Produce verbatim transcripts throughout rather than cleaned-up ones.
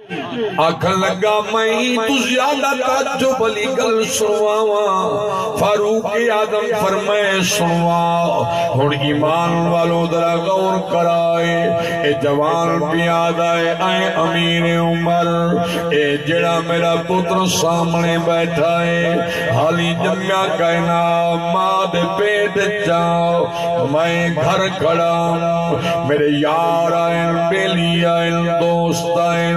آکھن لگا، میں توں زیادہ تعجب والی گل سنواواں؟ فاروق اعظم فرمائے، سنوا۔ ہن ایمان والو، ذرا غور کرائے، اے جوان پیا آہدا ہے، اے امیر عمر، اے جڑا میرا پتر سامنے بیٹھا ہے، حالی جمیا کائنا، ماں دے پیٹ چا، میں گھر کھڑا ہاں، میرے یار آئن، بیلی آئن، دوست آئن،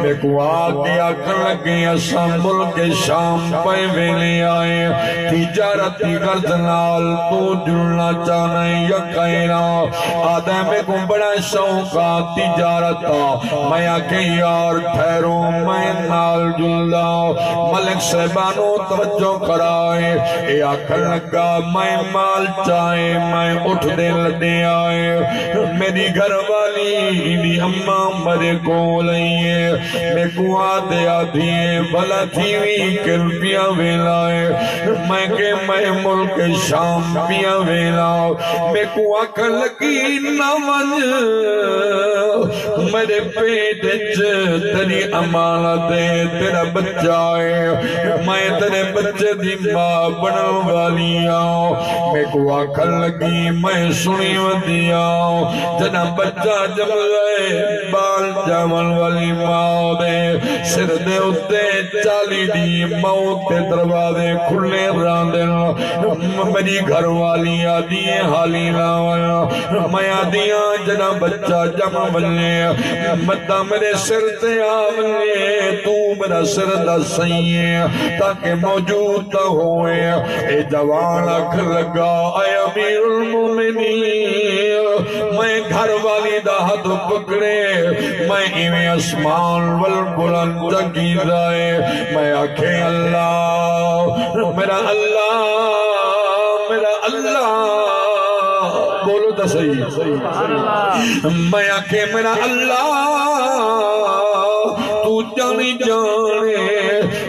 میکوں آ کے آکھن لگے، اساں ملک شام پئے ویلے آئے، تجارت دی غرض نال، توں جلنا چاہنا ہے یا کائنا؟ آہدا ہے، میکوں بڑا شوق آ تجارت آ۔ میں آکھے، یار ٹھہرو، میں نال جلدا۔ ملک صاحبانو، توجہ کرائے، اے آکھن لگا، میں مال چائے، میں اٹھدے لڈے آئے، میری گھر والی دی اماں میرے کول آئی ہے، میکوں آہدے آہدی ہے، بھلا تھی وی کل پیا ویلا ہے؟ میں کہ میں ملک شام پیا ویلا۔ میکوں آکھن لگی، نہ ونڄ، میرے پیٹ اچ تیری امانت ہے، تیرا بچہ ہے، میں تیرے بچے دی ماں بنن والی ہاں۔ میکوں آکھن لگی، میں سنی ودی ہاں، جݙاں بچہ ڄمدے، ٻال ڄاوݨ والی ماء دے سر دے اتے چالی ݙینہہ موت دے دروازے کھلے رہندن۔ میری گھر والی آہدی ہے، حالی نہ ونڄ۔ میں آہدی ہاں، جݙاں بچہ ڄم ونڄے، متاں میرے سر تے آ ونڄے، توں میرا سر دا سئیں ہے، تاکہ موجود تاں ہوویں۔ اے جوان آکھن لگا، اے امیر المومنین، میں گھر والی دا ہتھ پکڑے، میں ایویں اسمان ول بلند چا گھندا ہے۔ میں آکھے، اللہ، میرا اللہ، میرا اللہ، بولو تاں صحیح۔ میں آکھے، میرا اللہ، توں ڄاݨی ڄاݨے،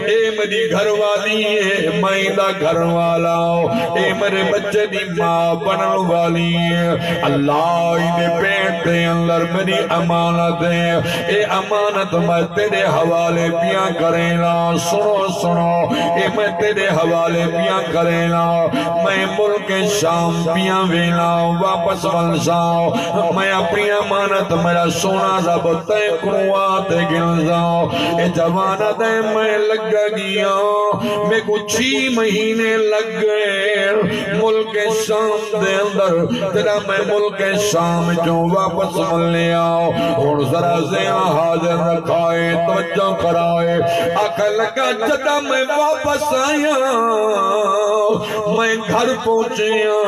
اے میری گھر والی ہے، میں ایندا گھر والا ہاں، اے میرے بچے دی ماں بنݨ والی ہے۔ اللہ، ایندے پیٹ دے اندر میری امانت ہے، اے امانت میں تیرے حوالے پیا کرینا۔ سنو، سنو، اے میں تیرے حوالے پیا کرینا۔ میں ملک شام پیا وینا، واپس ونڄساں۔ میں اپݨی امانت، میرا سونا رب تیں کنوں آ تے گھنساں۔ اے جوان آہدے، میں لڳا ڳیا، میکوں چھی مہینے لڳ ڳئے ملک شام دے اندر، جݙاں میں ملک شام چوں واپس ولیا۔ ہݨ ذرا ذہن حاضر رکھائے، توجہ کرائے۔ آکھن لڳا، جݙاں میں واپس آیا، میں گھر پہنچیا،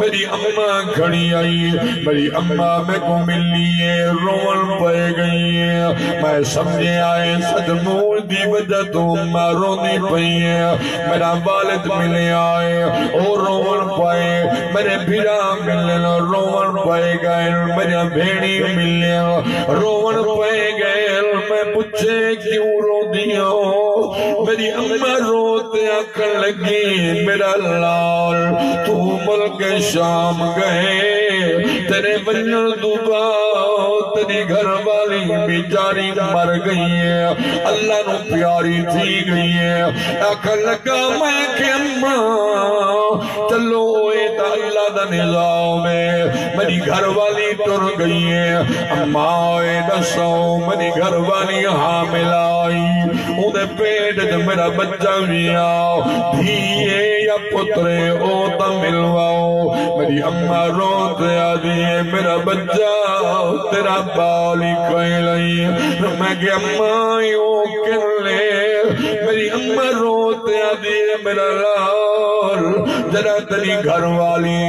میری اماں کھڑی آئی، میری اماں میکوں ملی ہے، رووݨ پئے ڳئی ہے۔ میں سمجھیا ہے سچ مچ دی وجہ توں اماں روندی پئی ہے۔ میرا والد ملیا ہے، او رووݨ پئے، میرے بھرا ملن، رووݨ پئے ڳئے، میریاں بھیݨیں ملن، رووݨ پئے ڳئے۔ میں پچھے، کیوں روندی ہو؟ میری اماں رو تے آکھن لڳی، میرا لال، توں ملک شام ڳئے، تیرے ونڄݨ توں بعد تیری گھر والی بیچاری مر ڳئی ہے، اللہ نوں پیاری تھی ڳئی ہے۔ آکھن لڳا، میں کہ اماں، چلو، اے تاں اللہ دا نظام ہے، میری گھر والی ٹر ڳئی ہے۔ اماں، اے ݙسو، میری گھر والی حاملہ آئی، اوندے پیٹ اچ میرا بچہ وی آ، دھی اے یا پتر اے، او تاں ملواؤ۔ میری اماں رو تے آہدی ہے، میرا بچہ، تیرا بال ہی کوئی نہیں۔ میں کہ اماں، او کن ہے؟ میری اماں رو تے آہدی ہے، میرا لال، جݙاں تیری گھر والی،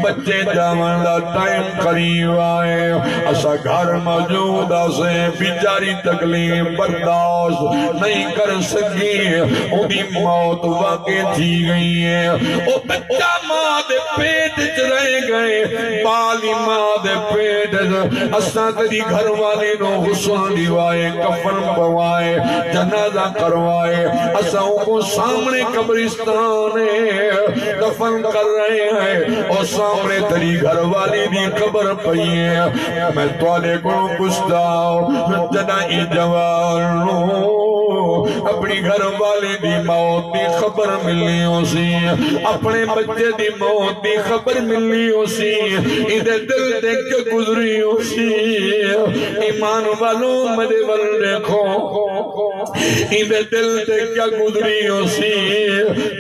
بچے ڄاوݨ دا ٹائم قریب آئے، اساں گھر موجود ہاسے، بیچاری تکلیف برداشت نہیں کر سڳی، اوندی موت واقع تھی ڳئی ہے۔ او بچہ ماں دے پیٹ اچ رہ ڳئے، ٻال ہی ماں دے پیٹ اچ۔ اساں تیری گھر والی نوں غسل ݙیوائے، کفن پوائے، جنازہ کروائے، اساں اوکوں سامݨے قبرستان دفن کر رہے ہیں، او سامنے تیری گھر والی دی قبر پئی ہے۔ میں تہاݙے کولوں پچھدا، جݙاں ایں جوان نوں اپݨی گھر والی دی موت دی خبر ملی ہوسی، اپݨے بچے دی موت دی خبر ملی ہوسی، ایندے دل تے کیا گزری ہوسی؟ ایمان والو، میݙے ول ݙیکھو، ایندے دل تے کیا گزری ہوسی؟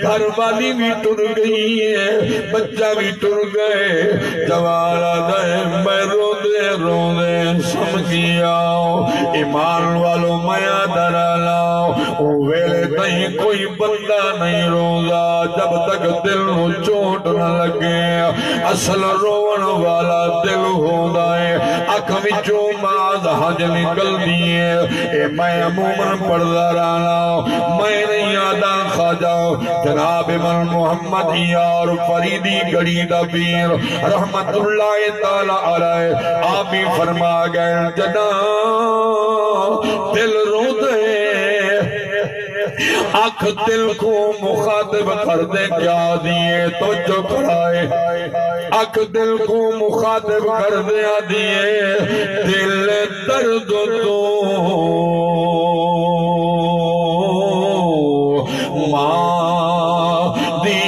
گھر والی وی ٹر ڳئی ہے، بچہ وی ٹر ڳئے۔ جوان آہدا ہے، میں روندے روندے سمجھی آؤ۔ ایمان والو، میں آہدا رہنا، او ویلے تئیں کوئی بندہ نہیں روندا جب تک دل نوں چوٹ نہ لڳے۔ اصل رووݨ والا دل ہوندا ہے، اکھ وچوں ماء دا ہنج نکلدی ہے۔ اے میں عموماً پڑھدا رہنا، میں نہیں آہدا خواجہ جناب امام محمد یار فریدی گڑھی دا پیر رحمت اللہ تعالی علیہ آپ ہی فرما ڳئے، جݙاں دل روندے، اکھ دل کوں مخاطب کردے کیا آہدی ہے؟ توجہ کرائے۔ اکھ دل کوں مخاطب کردے آہدی ہے، دل درد توں ماں دی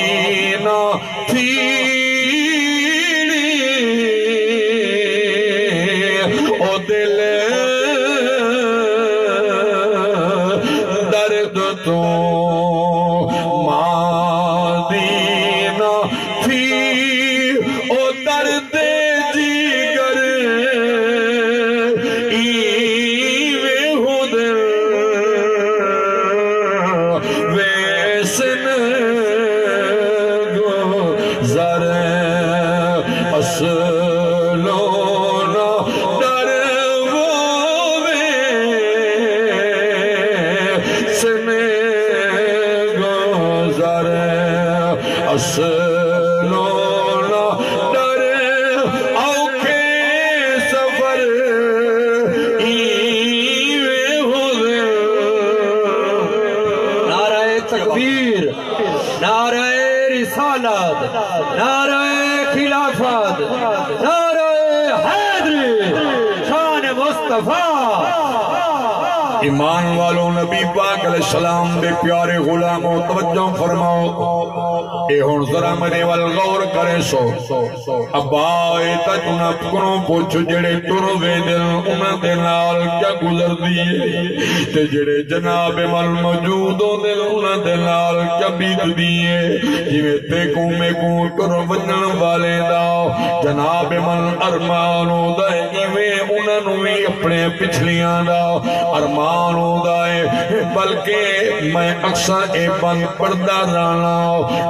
نہ تھیڑی، او دل درد توں ماں دی نہ تھی، او درد جگر ایویں ہو دل ویسن گزر اصلوں نہ ڈر وے سن گزر اصلوں نہ ڈر اوکھے سفر ایویں ہو دل۔ نعرہ تکبیر، نعرہ رسالت، نعرہ خلافت، نعرہ حیدری، شان مصطفیٰ۔ ایمان والو، نبی پاک علیہ السلام دے پیارے غلامو، توجہ فرماؤ۔ اے ہݨ ذرا میݙے ول غور کریں سو۔ ابا، اے تاں انہاں کنوں پچھ جیڑھے ٹر ویندن، انہاں دے نال کیا گزردی ہے؟ تے جیڑھے جناب من موجود ہوندن، انہاں دے نال کیا بیتدی ہے؟ جیویں تیکوں میکوں ٹر ونڄݨ والے دا جناب من ارمان ہوندا ہے، ایویں انہاں نوں وی اپݨے پچھلیاں دا ارمان ہوندا ہے۔ بلکہ میں اکثر اے بند پڑھدا رہنا،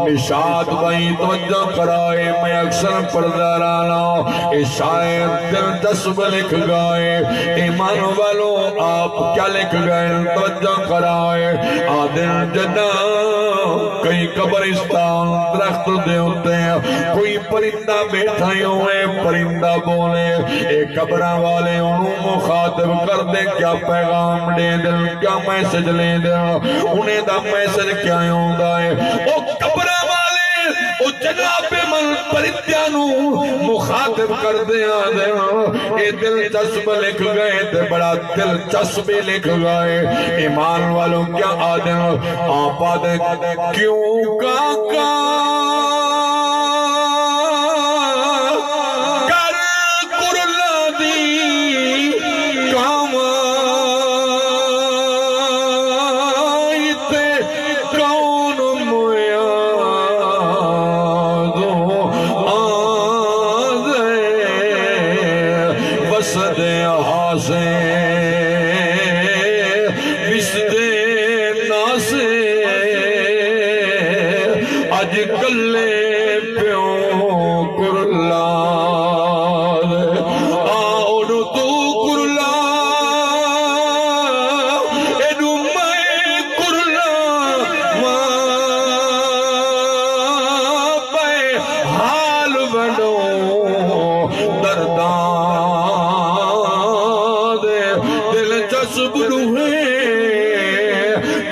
نشاط بھائی توجہ کرائے، میں اکثر پڑھدا رہنا۔ اے شاعر دلچسپ لکھ ڳئے۔ ایمان والو، آپ کیا لکھ ڳئے؟ توجہ کرائے۔ آہدن جݙاں کئی قبرستان درخت دے اتے کوئی پرندہ بیٹھا ہی ہوئے، پرندہ بولے، اے قبراں والے انہوں مخاطب کردے، کیا پیغام ݙیندن، کیا میسج ݙیندن، انہیں دا میسج کیا ہوندا ہے؟ او قبراں والے، او جناب من پرندیاں نوں مخاطب کردے آہدن، اے دلچسپ لکھ ڳئے تے بڑا دلچسپ لکھ ڳئے۔ ایمان والو، کیا آہدن؟ آپ آہدن، کیوں کاکا کر کرلا دی کاواں تے کون مویا دو آندے وسدے ہاسے وسدے ناسے اڄ کلے پیوں کرلا آ اݙوں توں کرلا ایݙوں میں کرلا واں پئے حال ونڈوں درداں دے دلچسپ ݙوہیں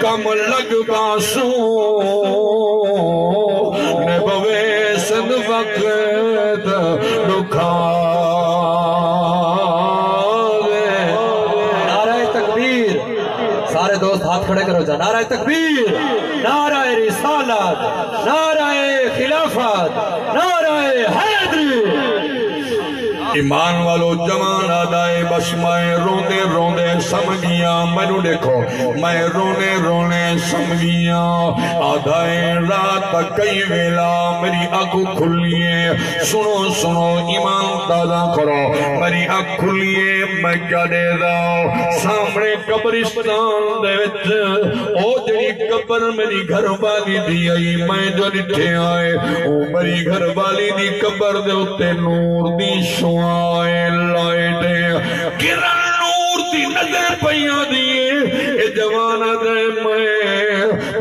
کم لڳ ٻاسوں سارے دوست ہتھ کھڑے کرو جا۔ نعرہ تکبیر، نعرہ رسالت، نعرہ خلافت، نعرہ حیدری۔ ایمان والو، جوان آہدا ہے، بس میں روندے روندے سم ڳیاں۔ مینوں ݙیکھو، میں روندے روندے سم ڳیاں۔ آہدا ہے، رات دا کئی ویلا، میری اکھ کھلی ہے۔ سݨو، سݨو، ایمان تازہ کرو۔ میری اکھ کھلی ہے، میں کیا ݙیہدا؟ سامݨے قبرستان دے وچ او جڑی قبر میری گھر والی دی ہئی، میں جو ݙٹھے آئے، او میری گھر والی دی قبر دے اُتے نور دی شعاع ہے، لائٹ ہے، کرن نور دی نظر پئی آندی ہے۔ اے جوان آہدا ہے، میں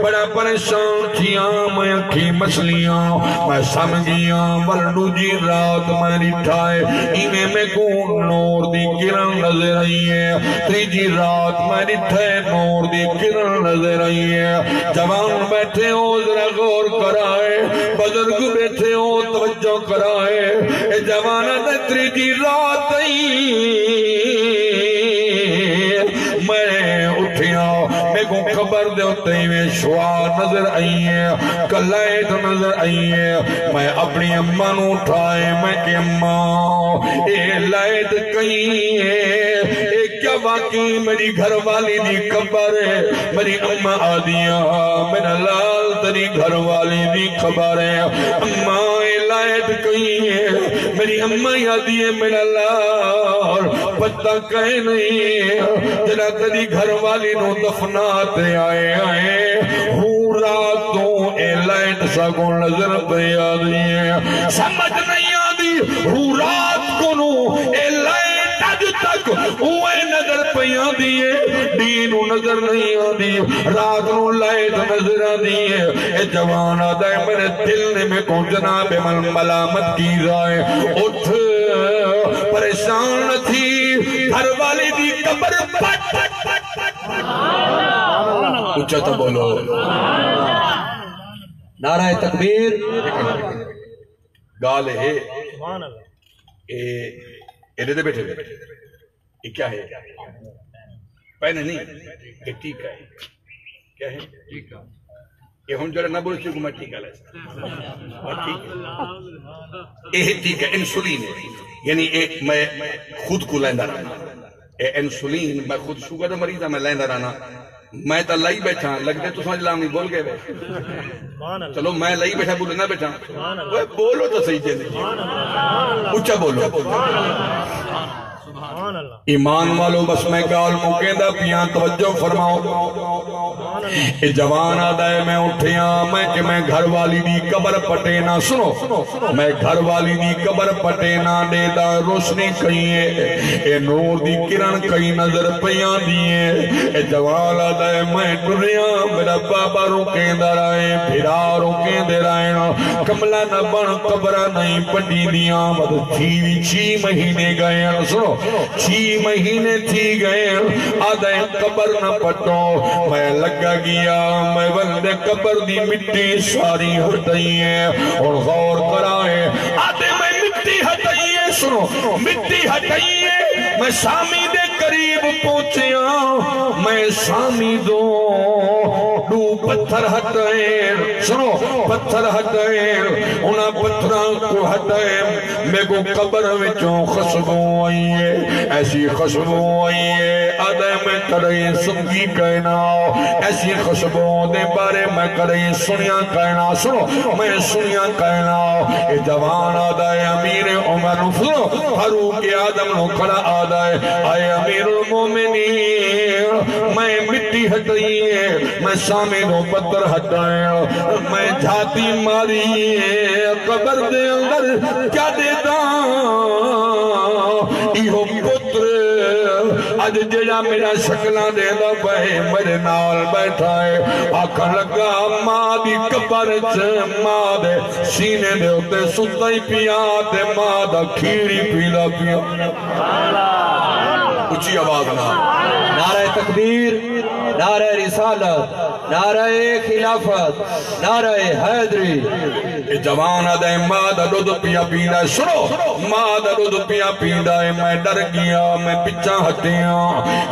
بڑا پریشان تھیاں، میں اکھیں مسلیاں، میں سم ڳیاں۔ ول ݙوجھی رات میں ݙٹھا ہے، ایویں میکوں نور دی کرن نظر آئی ہے۔ تریجھی رات میں ݙٹھا ہے، نور دی کرن نظر آئی ہے۔ جوان ٻیٹھے ہو، ذرا غور کرائے، بزرگ ٻیٹھے ہو، توجہ کرائے۔ اے جوان آہدا ہے، تریجھی رات آئی، میں اٹھیاں، میکوں قبر دے اُتے ایویں شعاع نظر آئی ہے، لائٹ نظر آئی ہے۔ میں اپݨی اماں نوں اٹھائے، میں کہ، اماں، اے لائٹ کہیں ہے؟ اے کیا واقعی میری گھر والی دی قبر ہے؟ میری اماں آہدیاں، میرا لال، تیری گھر والی دی قبر ہے۔ اماں، اے لائٹ کہیں ہے؟ میری اماں آہدی ہے، میرا لال، پتہ کائے نہیں، جݙاں تیری گھر والی نوں دفنا تے آئے ہیں، ہوں رات توں اے لائٹ ساکوں نظر پئی آندی ہے۔ سمجھ نہیں آندی، ہوں رات کنوں اے لائٹ اڄ تک اوئیں نظر پئی آندی ہے، ݙینہہ نوں نظر نہیں آندی، رات نوں لائٹ نظر آندی ہے۔ اے جوان آہدا ہے، میرے دل نے میکوں جناب من ملامت کیتا ہے۔ اٹھ، پریشان نہ تھی، گھر والی دی قبر پٹ۔ اچا تاں بولو۔ نعرہ تکبیر۔ ڳالھ ہے، اے ایݙے تے ٻیٹھے ہوئے۔ یہ کیا ہے؟ پین نہیں، یہ ٹیکہ ہے۔ کیا ہے؟ ٹیکہ۔ یہ ہن جڑا نہ بولے، کیونکہ میں ٹیکہ لے سکتا۔ اور ٹھیک ہے۔ یہ ٹیکہ انسولین ہے۔ یعنی یہ میں خود کو لیندا رہنا۔ یہ انسولین، میں خود شوگر دا مریض ہاں، میں لیندا رہنا۔ میں تاں لائی ٻیٹھا، لڳدے تساں جلام نہیں بھل ڳئے وے۔ چلو، میں لائی ٻیٹھا، بھل نہ ٻیٹھا۔ اوئے بولو تاں صحیح جی۔ اچا بولو۔ ایمان والو، بس میں ڳالھ مکیندا پیاں، توجہ فرماؤ۔ اے جوان آہدا ہے، میں اٹھیاں، میں کہ میں گھر والی دی قبر پٹے نہ، سنو، میں گھر والی دی قبر پٹے نہ ݙیہدا، روشنی کہیں ہے، اے نور دی کرن کہیں نظر پئی آندی ہے۔ اے جوان آہدا ہے، میں ٹریاں، میرا بابا رکیندا رہے، بھرا رکیندے رہے، کملا نہ بݨ، قبراں نہیں پٹیندیاں، ودھ تھی وی چھی مہینے ڳئے ہن۔ سنو، چھی مہینے تھی ڳئے، آہدے قبر نہ پٹو۔ میں لڳا ڳیا، میں ولدے قبر دی مٹی ساری ہٹائی ہے۔ ہݨ غور کرائے، آہدے میں مٹی ہٹائی ہے، سنو، مٹی ہٹائی ہے۔ میں سامی دے قریب پہنچیاں، میں سامی دو ݙو پتھر ہٹائے، سنو، پتھر ہٹائے، انہاں پتھراں کوں ہٹائے، میکوں قبر وچوں خوشبو آئی ہے، ایسی خوشبو آئی ہے، آہدے میں کݙاہیں سنگی کائنا، ایسی خوشبو دے بارے میں کݙاہیں سݨیا کائنا۔ سنو، میں سݨیا کائنا۔ اے جوان آہدا ہے، امیر عمر، سنو، فاروق اعظم نوں کھڑا آہدا ہے، اے امیر المومنین، میں مٹی ہٹائی ہے، میں سامی دو پتھر ہٹائے، میں جھاتی ماری ہے، قبر دے اندر کیا ݙیہداں؟ ایہو پتر اڄ جیڑھا میرا شکلاں ݙیہدا پئے، میرے نال ٻیٹھا ہے، آکھݨ لڳا، ماں دی قبر اچ، ماں دے سینے دے اُتے ستا ہی پیا تے ماں دا کھیر ہی پیندا پیا۔ اچی آواز نال۔ نعرہ تکبیر۔ نعرہ رسالت، نعرہ خلافت، نعرہ حیدری۔ اے جوان آہدا ہے، ماء دا ݙدھ پیا پیندا ہے۔ سݨو، ماء دا ݙدھ پیا پیندا ہے۔ میں ݙر ڳیا، میں پچھاں ہٹیاں۔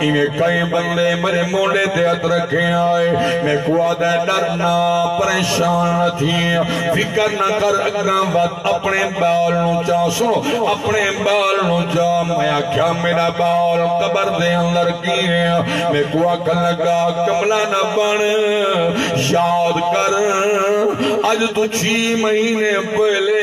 ایویں کئی بندے میݙے مونڈھے تے ہتھ رکھے آئے۔ میکوں آہدا ہے، ݙر نہ، پریشان نہ تھیں، فکر نہ کر، اڳاں ودھ، اپݨے ٻال نوں چا۔ سݨو، اپݨے ٻال نوں چا۔ میں آکھیا، میݙا ٻال قبر دے اندر کیویں؟ میکوں آکھݨ لڳا، کملا نہ بݨ، یاد کر، اڄ توں چھی مہینے پہلے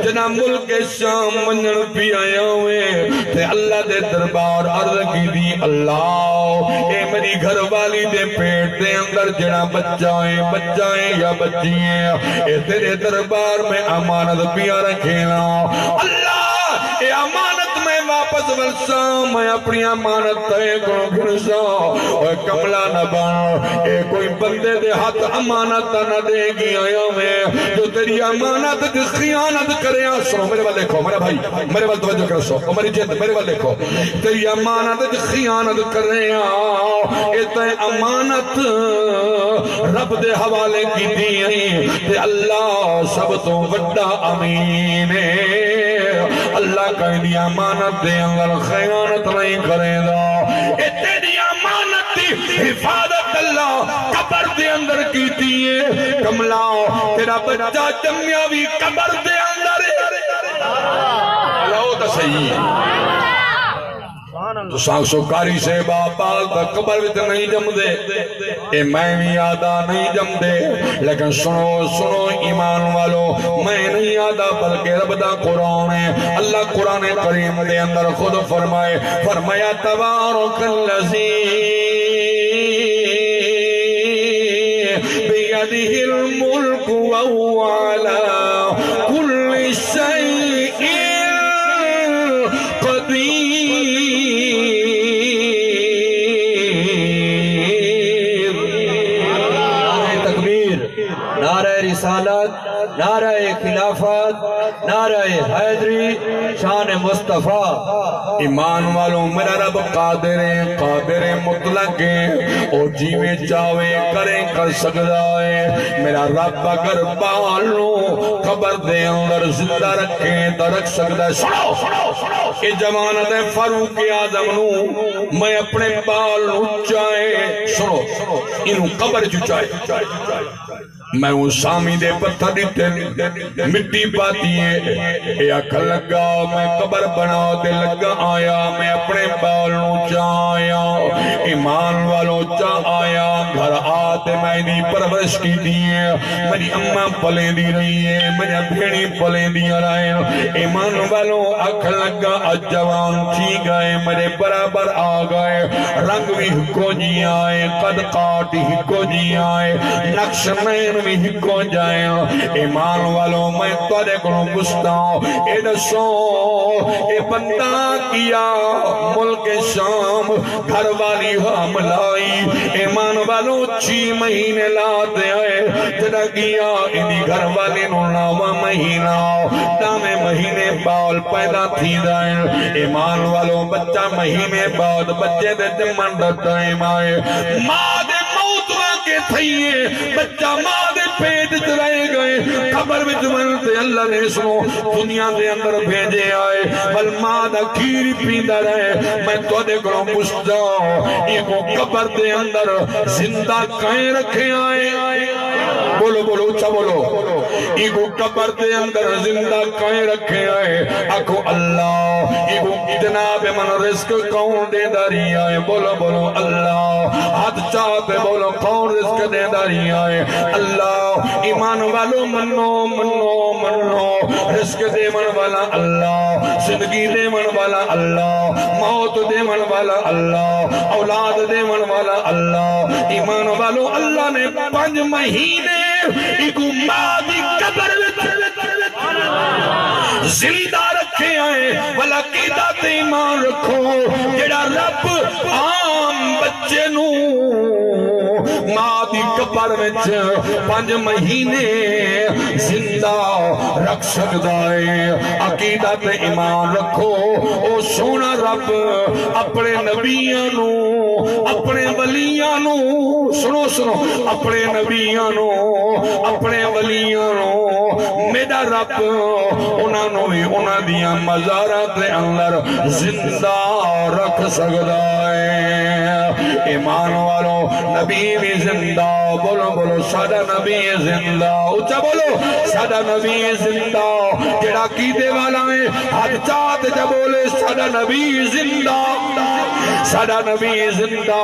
جݙاں ملک شام ونڄݨ پیا آویں تے اللہ دے دربار عرض کیتی، اللہ، اے میݙی گھر والی دے پیٹ دے اندر جیڑھا بچہ ہے، بچہ ہے یا بچی ہے، اے تیݙے دربار میں امانت پیا رکھینا۔ اللہ، اے امانت میں واپس ورساں، میں اپݨی امانت تیݙے کولوں گھنساں۔ اوئے کملا نہ بݨ، اے کوئی بندے دے ہتھ امانت تاں نہ ݙے ڳیا ہوویں جو تیݙی امانت دی خیانت کرے۔ سݨو، میݙے ول ݙیکھو، میݙا بھائی، میݙے ول توجہ کرو، سو، او میݙی جند، میݙے ول ݙیکھو۔ تیݙی امانت دی خیانت کرے، اے تیں امانت رب دے حوالے کیتی ہے تے اللہ سب توں وݙا امین ہے۔ اللہ کہیں دی امانت دے اندر خیانت نہیں کریندا۔ اے تیݙی امانت دی حفاظت اللہ قبر دے اندر کیتی ہے۔ کملا، تیݙا بچہ ڄمیا وی قبر دے اندر ہے۔ لاؤ تاں صحیح۔ تساں آکھسو قاری صاحب، ٻال تاں قبر وچ نہیں ڄمدے، اے میں وی آہدا نہیں ڄمدے، لیکن سݨو، سݨو، ایمان والو، میں نہیں آہدا بلکہ رب دا قرآن ہے۔ اللہ قرآن کریم دے اندر خود فرمائے، فرمایا، تبارک الذی بیدہ الملک وہو علی کل شیء قدیر۔ نعرہ تکبیر، نعرہ رسالت، نعرہ خلافت، نعرہ حیدری، شان مصطفیٰ۔ ایمان والو، میݙا رب قادر ہے، قادر مطلق ہے، او جیویں چاہوے کرے کر سڳدا ہے۔ میݙا رب اگر ٻال نوں قبر دے اندر زندہ رکھے تاں رکھ سڳدا ہے۔ سݨو، اے جوان آہدا ہے، فاروق اعظم نوں میں اپݨے ٻال نوں چائے، سݨو، اینوں قبر چ چائے۔ میں اوں سامی دے پتھر ݙتے، مٹی پاتی ہے۔ اے آکھݨ لڳا، میں قبر بݨا تے لڳا آیا، میں اپݨے ٻال نوں چا آیا۔ ایمان والو، چا آیا، گھر آ تے میں ایندی پرورش کیتی ہے۔ میݙی اماں پلیندی رہی ہے، میݙیاں بھیݨیں پلیندیاں رہین۔ ایمان والو، آکھݨ لڳا، اڄ جوان تھی ڳئے، میݙے برابر آ ڳئے، رنگ وی ہکو جیہاں ہے، قد کاٹ ہکو جیہاں ہے، نقش نین وی ہکو جیہاں ہے۔ ایمان والو، میں تہاݙے کولوں پچھداں، اے ݙسو، اے بندہ کیا ملک شام گھر والی حاملہ ہئی، ایمان والو، چھی مہینے لا تے آئے، جݙاں ڳیا ایندی گھر والی نوں نواں مہینہ، نویں مہینے ٻال پیدا تھیندا ہے۔ ایمان والو، بچہ مہینے بعد بچے دے ڄمݨ دا ٹائم آئے، ماں دے موت واقع تھئی ہے، بچہ ماں دے پیٹ وچ رہ ڳئے، قبر وچ ونڄ تے اللہ نے اس نوں دنیا دے اندر بھیجے آئے، ول ماں دا کھیر ہی پیندا رہے۔ میں تہاݙے کولوں پچھداں، اینکوں قبر دے اندر زندہ کئیں رکھے آئے؟ بولو، بولو، اچا بولو۔ اینکوں قبر دے اندر زندہ کئیں رکھے آئے؟ آکھو اللہ۔ اینکوں جناب من رزق کون ݙیندا رہیا ہے؟ بولو، بولو، اللہ۔ ہتھ چا تے بولو، کون رزق ݙیندا رہیا ہے؟ اللہ۔ ایمان والو، منو، منو، منو، رزق ݙیوݨ والا اللہ، زندگی ݙیوݨ والا اللہ، موت ݙیوݨ والا اللہ، اولاد ݙیوݨ والا اللہ۔ ایمان والو، اللہ نے پنج مہینے اینکوں ماں دی قبر وچ زندہ رکھے آئے۔ ولا عقیدہ تے ایمان رکھو، جیڑھا رب عام بچے نوں ماں دی قبر وچ پنج مہینے زندہ رکھ سڳدا ہے۔ عقیدہ تے ایمان رکھو، او سوہݨا رب اپݨے نبیاں نوں، اپݨے ولیاں نوں، سݨو، سݨو، اپݨے نبیاں نوں، اپݨے ولیاں نوں، میݙا رب انہاں نوں وی انہاں دیاں مزاراں دے اندر زندہ رکھ سڳدا ہے۔ ایمان والو، نبی وی زندہ۔ بولو، بولو، ساݙا نبی زندہ۔ اچا بولو، ساݙا نبی زندہ۔ جیڑھا عقیدے والا ہے، ہتھ چا تے جا بولے، ساݙا نبی زندہ۔ ساݙا نبی زندہ۔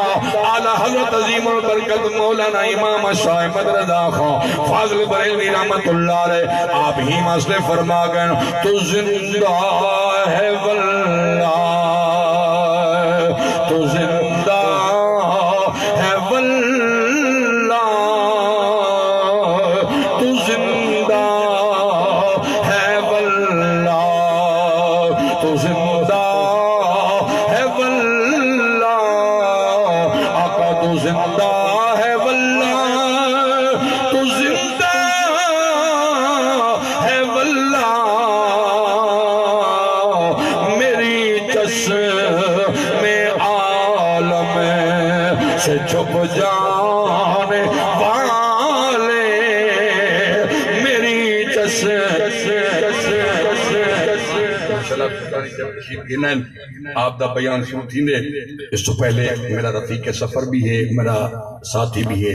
اعلیٰ حضرت عظیم البرکت مولانا امام احمد رضا خان فاضل بریلوی رحمت اللہ علیہ، آپ ہی مسئلے فرما ڳئے، تو زندہ ہے واللہ، تو زندہ ہے واللہ، تو زندہ ہے واللہ، تو زندہ ہے واللہ، آقا تو زندہ ہے واللہ، تو زندہ ہے واللہ، میری چشم عالم سے چھپ جانے والے، میری چشم۔ ماشاءاللہ، سلطانی صاحب تشریف گھن آئے، آپ دا بیان شروع تھیندے، اس تو پہلے میرا رفیق سفر بھی ہے، میرا ساتھی بھی ہے۔